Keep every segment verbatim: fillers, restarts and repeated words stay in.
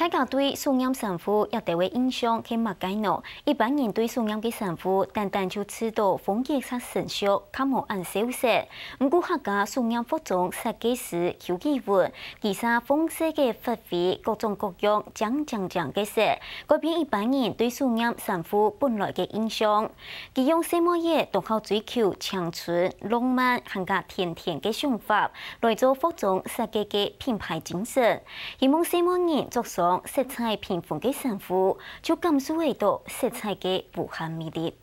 大家對手染衫褲這兜个印象係麼个呢？一般人對手染个衫褲，單單就試著風格較成熟，較無恁修飾。毋過客家手染服裝設計師邱啟文，佢就豐富个發揮各種各樣靚靚靚个色，改變一般人對手染衫褲本來个印象。佢用細妹仔當好追求青春、浪漫還加甜甜个想法，來做服裝設計个品牌精神。 希望細妹人著上色彩繽紛个衫褲，就感受會著色彩个無限魅力。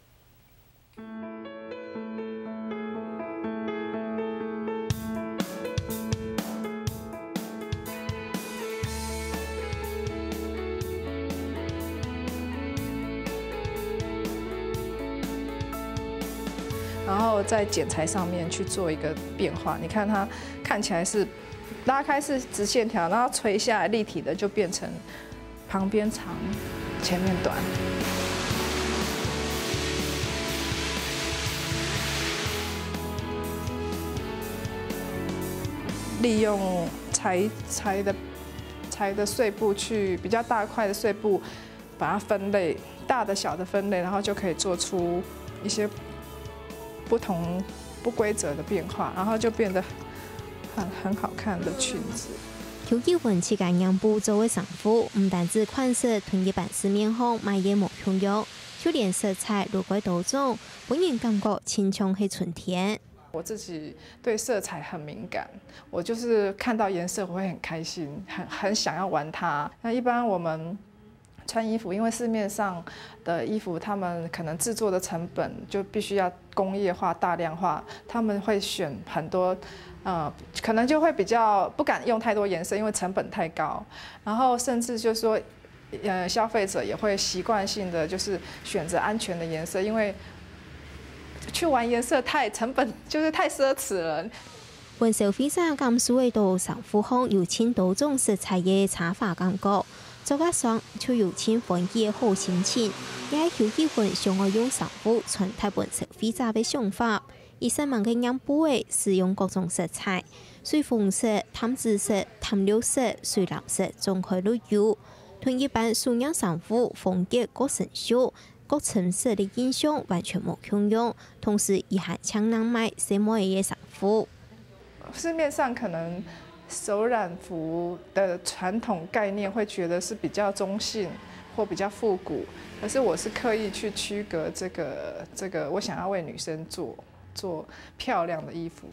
然后在剪裁上面去做一个变化。你看它看起来是拉开是直线条，然后垂下来立体的就变成旁边长，前面短。利用裁裁的裁的碎布去比较大块的碎布，把它分类，大的小的分类，然后就可以做出一些不同不规则的变化，然后就变得很很好看的裙子。邱啟文自家染布做个衫褲，毋單止款式同一般市面項賣个無共樣，就連色彩都改多種，分人感覺親像係春天。我自己对色彩很敏感，我就是看到颜色我会很开心，很很想要玩它。那一般我们穿衣服，因为市面上的衣服，他们可能制作的成本就必须要工业化、大量化，他们会选很多，呃，可能就会比较不敢用太多颜色，因为成本太高。然后甚至就是说，呃，消费者也会习惯性的就是选择安全的颜色，因为去玩颜色太成本，就是太奢侈了。 分消費者感受會著衫褲項有盡多種色彩个奢華感覺，著个上就有盡歡喜个好心情，也係邱啟文想愛用衫褲傳達分消費者个想法。一色盲个染布仔使用各種色彩，水紅色、淡紫色、淡綠色、水藍色，種類都有。同一般手染衫褲風格各成熟， 各層色个印象完全無共樣，同時佢還盡仰賴細妹仔个衫褲。市面上可能手染服的传统概念会觉得是比较中性或比较复古，可是我是刻意去区隔这个这个，我想要为女生做做漂亮的衣服。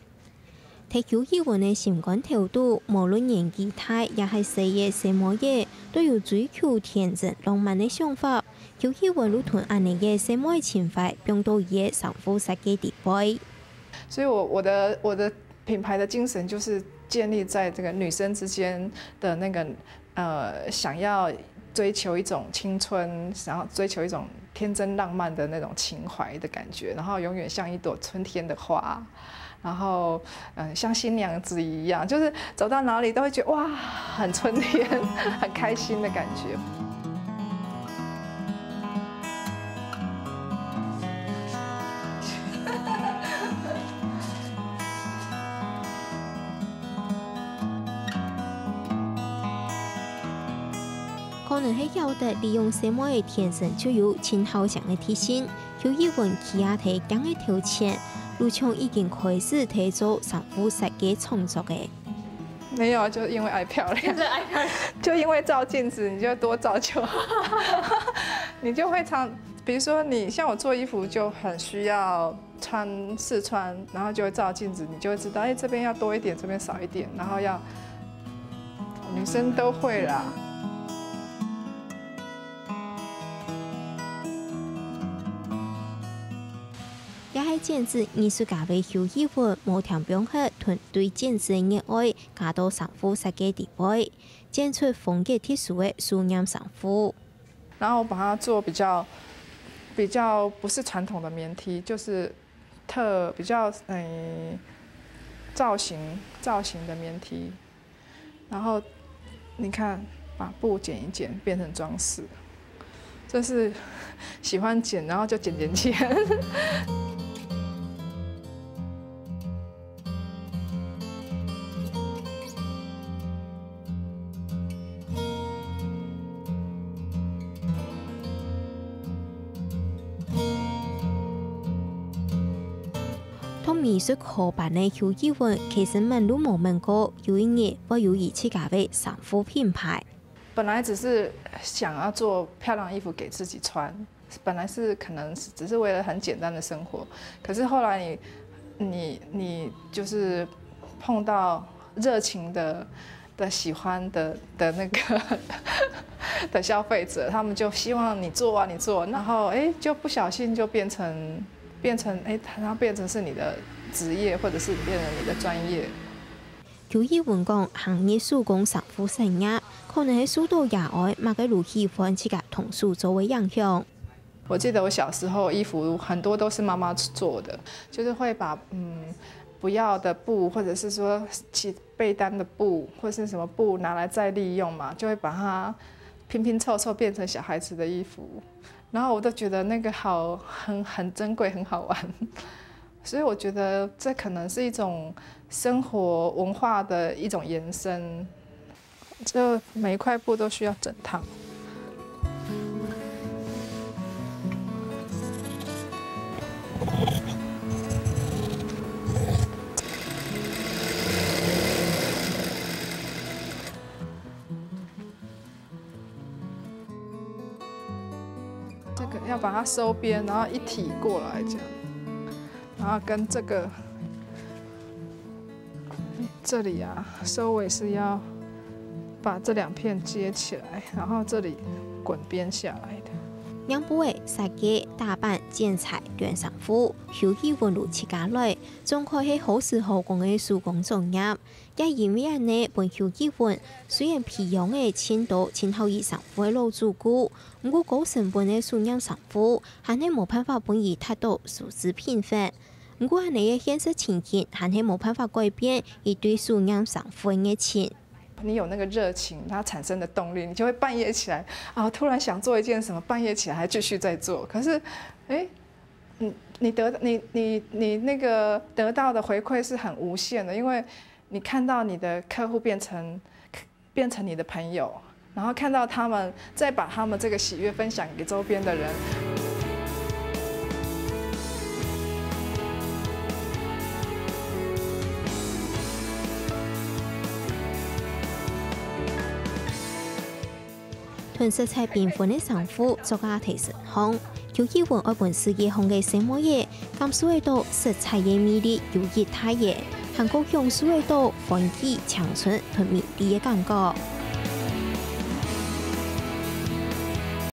在邱啟文个心肝頭肚，無論年紀大也係細个細妹仔，都有追求天真浪漫个想法。邱啟文就同恁呢个細妹情懷放到佢个衫褲設計裡背。所以我我的我的品牌的精神就是建立在这个女生之间的那个呃想要追求一种青春，想要追求一种天真浪漫的那种情怀的感觉，然后永远像一朵春天的花。 然后，嗯，像新娘子一样，就是走到哪里都会觉得哇，很春天，很开心的感觉。可能係曉得利用細妹个天生就有盡好相个特性，邱啟文企啊在鏡仔頭前，就像已經開始在做衫褲設計創作个。没有啊，就因为爱漂亮，就因为照镜子，你就多照就好，你就会常，比如说你像我做衣服就很需要穿试穿，然后就会照镜子，你就会知道，哎，这边要多一点，这边少一点，然后要女生都会啦。 也係剪紙藝術家个邱啟文，無添放忒團隊剪紙个熱愛，加到衫褲設計裡背，剪出風格特殊个手染衫褲。然后我把它做比较比较不是传统的棉T，就是特比较诶造型造型的棉T。 然后你看，把布剪一剪，变成装饰，这是喜欢剪，然后就剪剪剪。讀美術科班个邱藝文其實問都無問過，有一日會有佢自家个衫褲品牌。本來只是想要做漂亮衣服給自己穿，本來是可能是只是為了很簡單的生活，可是後來你你你就是碰到熱情的的喜欢的的那个的消费者，他们就希望你做啊你做，然后哎就不小心就变成变成哎，它变成是你的职业，或者是变成你的专业。邱藝文講，行業手工衫褲產業，可能係受到爺哀麼个路喜歡自家動手做个影響。我记得我小时候衣服很多都是妈妈做的，就是会把嗯不要的布，或者是说其被单的布，或是什么布拿来再利用嘛，就会把它拼拼凑凑变成小孩子的衣服，然后我都觉得那个好很很珍贵，很好玩。所以我觉得这可能是一种生活文化的一种延伸。这每一块布都需要整烫。这个要把它收边，然后一体过来这样，然后跟这个这里啊，收尾是要把这两片接起来，然后这里滚边下来的。娘布个設計、打扮、剪裁、斷衫褲，邱藝文都自家來，總可係好事好工个手工作業。也因為恁呢，分邱藝文雖然培養个盡多盡好佢衫褲个老主顧，毋過高成本个手染衫褲，還係無辦法分佢達到舒適品質。毋過恁呢个現實情形，還係無辦法改變佢對手染衫褲个熱情。你有那个热情，它产生的动力，你就会半夜起来啊，突然想做一件什么，半夜起来还继续在做。可是，哎，你你得你你你那个得到的回馈是很无限的，因为你看到你的客户变成变成你的朋友，然后看到他们再把他们这个喜悦分享给周边的人。同色彩缤纷个衫褲，作家提醒講，邱藝文愛分世界項个細妹仔感受得到色彩个魅力有幾大个，還過享受得到歡喜、青春同美麗个感覺。